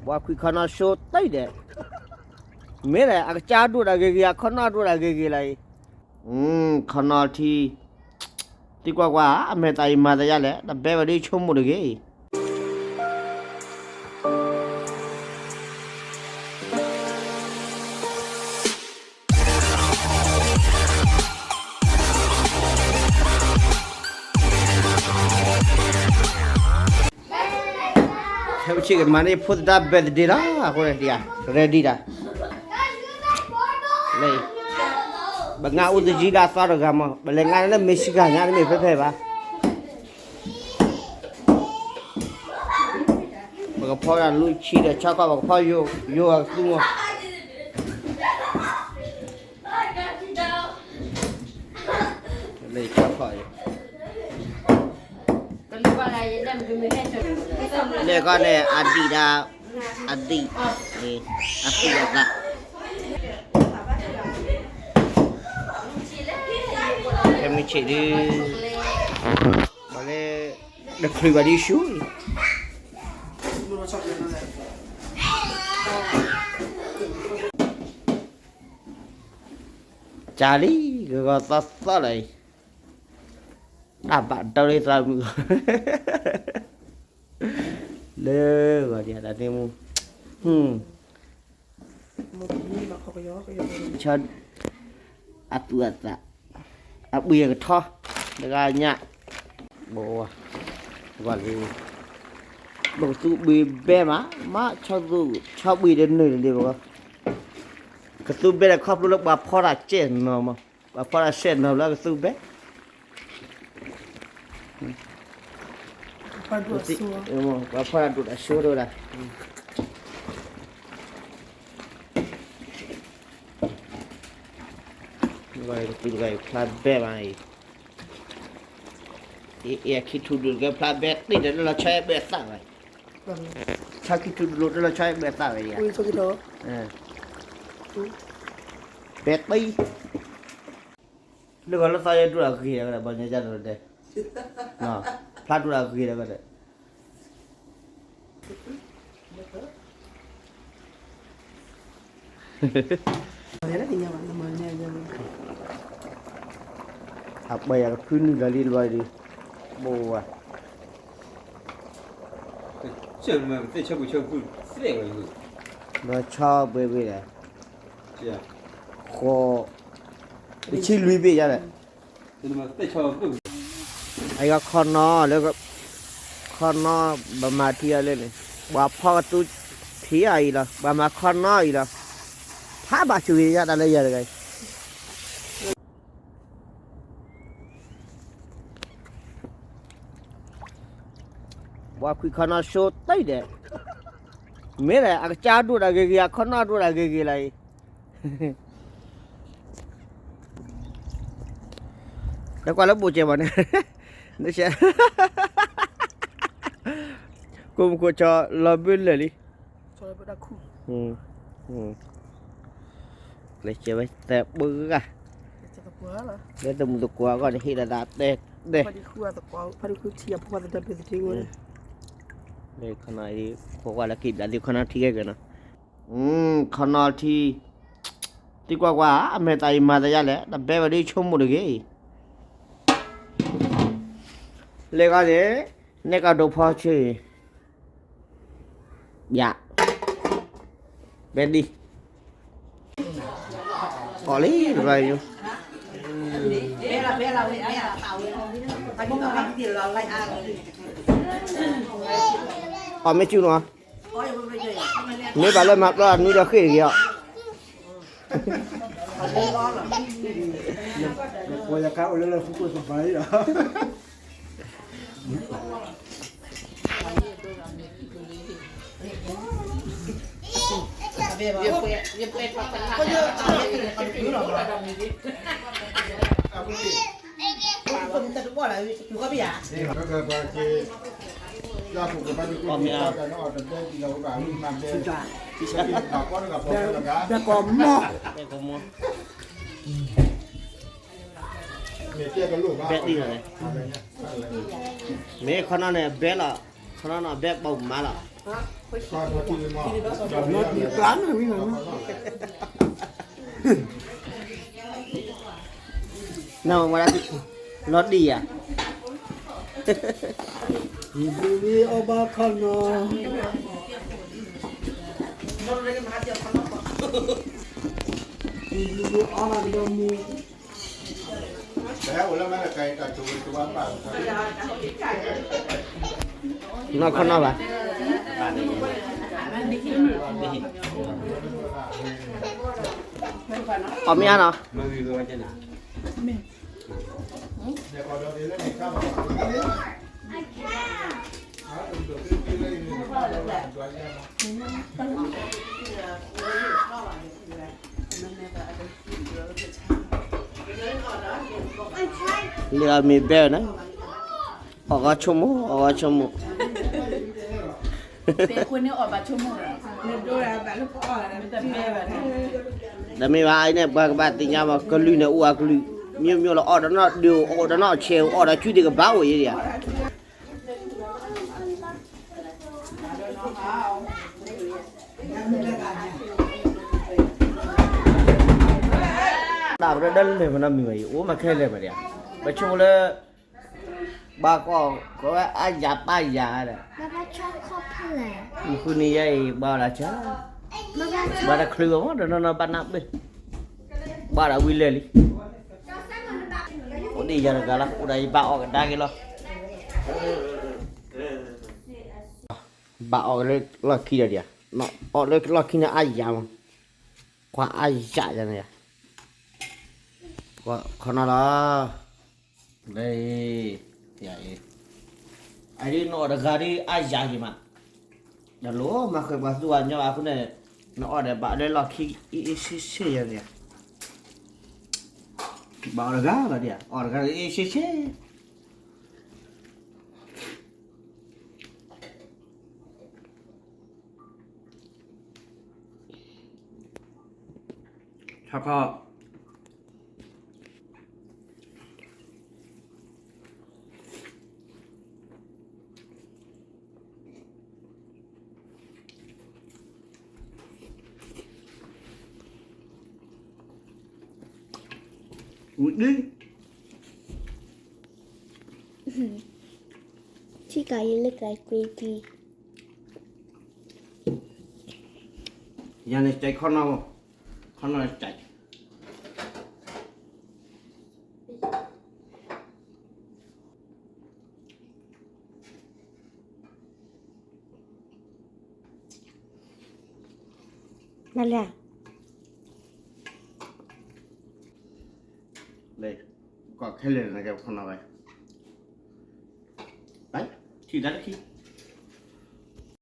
ပှၤခွံခီနီၣ်ဆိတံၢ်ဒဲး, မ့ၢ်လဲၣ် အကစၢ်ဒိၣ်ဒၣ်ဂ့ၤဂ့ၤ အခီနီၣ်ဒိၣ်ဒၣ်ဂ့ၤဂ့ၤလီၤအံၤ, ခီနီၣ်ထံ, သံကွၢ်ကွၢ် အမဲာ်သးအံၤမၤသးယါလဲၣ် တဘဲဝဲဒ်ဆိကမိၣ်တဂ့ၤအံၤ ခဲပဆ့ၣ်ကမၤန့ၢ်ဖိသဒါ birthday လီၤ အဃိန့ၣ်ဒံးဧါ, ready တၢ်, လၢ, ပငါအိၣ်တယံၤလၢအသီတဂၤမး ပလဲၤငါလၢ Michigan ညါ တမ့ၢ်ဖဲဖဲဘၣ်, ပကဖီဒၣ်လူၤဆံဒီးဆီခီၣ် ပကဖီယိၤဂၤကသူမး လၢဆီခီၣ်အံၤ, လဲၤခီန့ၣ် Adidas, Adidas, အသူၣ်အသး, ခဲမုၢ်ဆ့ၣ်ဒုး, ပှၤလၢ, တချုးဘၣ်ဒ်ဆူၣ်အံၤ ကၢ်လံ, ဂီၤဂီၤသီသီလီၤအံၤ, တၢ်ဘၣ်ဒိလၢသရၣ်မုၣ်ဂီၢ်, လၢဂီၤဒံးတၢ်န့ၣ်မူ, ဆီ, အသူၣ်အသး, အဘှံးအကထီ, တဂၤညါ, ဘဝ, လံ, ပကသူဘှံးဘဲမး, မ့ၢ်ဆီသူ, ဆီဘှံးတနုာ်တလံပဂီၢ်, ကသူဘဲဒီးခီဖျိလၢပှၤဖီတၢ်စဲးနီၤမး, ပှၤဖီတၢ်စဲးနီၤလၢကသူဘဲ ပှၤဖီတၢ်ဒိၣ်တၢ်စိတဝဲဒၣ်, ကသူတဂၤအံၤ ဖျါဘဲမးအံၤ, အခံထူဒိၣ်တဂၤဖျါဘဲတ့ၢ်ဒီးလၢလီၤဆီအဲၣ်ဘဲသၣ်ဝဲ, ဆီခံထူဒိၣ်တလီၤဆီအဲၣ်ဘဲသၣ်ဝဲယါ, ဘဲတ့ၢ် လၢဂီၤလၢသီယဲဒိၣ်တၢ်ဂ့ၤဒီး ပှၤညီကဒိးတဲ, ဖျါဒိၣ်တၢ်ဂ့ၤဒီး အပှဲၤယၤကဖုနုာ်လီၤလံတဘျီဒုး, ဘိဝဲ, ဘၣ်ဆီဘှံးဘှံးဒီး, ဃိး, တဆံလွံၢ်ဘ့ၣ်ယါလဲၣ်, အယီၤခီနီလၢ, ခီနီ ပမၤထံအီၤလၢန့ၣ်, ပှၤဖီကသူထံအံၤလီၤ ပှၤမၤခီနီအံၤလီၤ, ဖးဘၣ်ဆူၣ်ဂ့ၤယါတၢ်လၢယၤတဂၤအံၤ ပှၤခွံခီနီၣ်ဆိတံၢ်ဒဲး, မ့ၢ်လဲၣ် အကစၢ်ဒိၣ်ဒၣ်ဂ့ၤဂ့ၤ အခီနီၣ်ဒိၣ်ဒၣ်ဂ့ၤဂ့ၤလီၤအံၤ, တကွၢ်လၢဘိၣ်ကဲဘၣ်န့ၣ်, ကိးမုၢ်ကိးဆီလီၤဘၣ်လၢာ်လံ, လဲၤကဲဝဲသပှၢ်, လၢသမုၢ်သကိးအဂီၢ်န့ၣ် ဟ့ၣ်လီၤသးတဲတဲ, လၢခီနီၤအံၤ ဖိခွါလၢက့ၤဘျးသုခီနီၤထံကဲကနီၤ, ခီနီၤထံ, သံကွၢ်ကွၢ် အမဲာ်သးအံၤမၤသးယါလဲၣ် တဘဲဝဲဒ်ဆိကမိၣ်တဂ့ၤ, လၢဂီၢ်န့ၣ်, နဲၣ်ကီၢ်ဒိးဖီဆၢအံၤ ယၤ, ဘဲဒံ, အီၣ်လံတဘျီယိ, အီၣ်မ့ၢ်စူၢ်နီၤ, မ့ၢ်ဘၣ်လၢမၤပျီနွံဒီးဃ့ၢ်တဂ့ၤအီၤ ပှၤယကါအိၣ်လၢလၢဖူခိၣ်သဘၣ်အံၤလီၤ, ဘဲကီမီၢ်, ဘဲဒံလီၤန့ၣ်, မ့ၢ်ခီနီၤန့ၣ် ဘဲလီၤ, ခ နီၢ်နီၢ်ဘဲပီၣ်မးလီၤ. နီၢ်ဒံးပျၢ်နီၢ်ဝံၤနီၢ်နီၢ်, နီၢ်ဝဲဒၣ် လီၤဒံးဧါ, ယဘျုးလံအီၣ်ဘၣ်ခီနီၤ, ယဘျုးလံအီၣ်ဘၣ်ကဒီးမူ နီၢ်ခီနီၢ်ဘၣ်, အီၣ်မ့ၢ်အါနီၤ, လၢအမ့ၢ်ဘဲန့ၣ်, အီၣ်ဂီၤဆိကမိၣ်, အီၣ်ဂီၤဆိကမိၣ်, တမ့ၢ်ဘၣ်အံၤန့ၣ် ပှၤကဘၣ်သ့ၣ်ညါမး ကလုာ်န့ၣ်အိၣ်အကလုာ်, မျိုးမျိုးလီၤ အီၣ်ဒီးနီၢ်ဒုးအိၣ်ဒီးနီၢ်ဆဲးအိၣ်ဒီးကွံဒံးကဘၣ်အိၣ်ယဲဒၣ်ဧါ တၢ်ပတဒၢလဲၤမနီမံၤဘၣ်အံၤ အိၣ်မးခဲလၢာ်မးဒၣ်, ပဆိလၢ ဘၣ်ကီၢ် ကဝဲအါယၤပၢ်ယၤဒီး, မုၢ်ဃုနံၤယဲအံၤ ဘၣ်ဝဲဒၣ်ဆၢ, ဘၣ်တချုးဘၣ်မး တနီၤနီၤဘၣ်နၢ်ပၢၢ်, ဘၣ်ဒီးဝံၤလၢာ်လံ, အိၣ်ဒ်ယၤတဂၤလီၤ အိၣ်ဒီးယဘၣ်အီၣ်ကဒါက့ၤလီၤ, ဘၣ်အီၣ်လၢလီၢ်ခံဒီးဒံး, အီၣ်လၢလီၢ်ခံန့ၣ်အါယၤမး, ကွၢ်အါယၤယၤန့ၣ်, ခီနီၤလီၤ လၢ, အဒ်နအီၣ်တဂၤဒ်အါယၤက့ၤမး, ဒီးလိၣ်မၤဃဲၤပှၤသူၣ်ပှၤညီအဃိန့ၣ်, နအီၣ်ဒီးဘၣ်လၢလီၢ်ခံအ့ၣ်အ့ၣ်ဆ့ဆ့ယၤန့ၣ်, ဘၣ်အီၣ်တဂၤဘၣ်ဒံး, အီၣ်တဂၤအ့ၣ်အ့ၣ်ဆ့ဆ့ ထီၣ်ခီၣ်, ဝံၤဒ်, ထံကၤယံၤလၢကၤကွ့ကံ, ယၤန့ၣ်စဲးခီနီၤ, ခီနီၤစဲး မၤလၢ, လၢ, ကီၢ်ခဲလၢာ်န့ၣ်ကဲပခီနီၤဝဲ, ထံၣ်တၢ်တခံ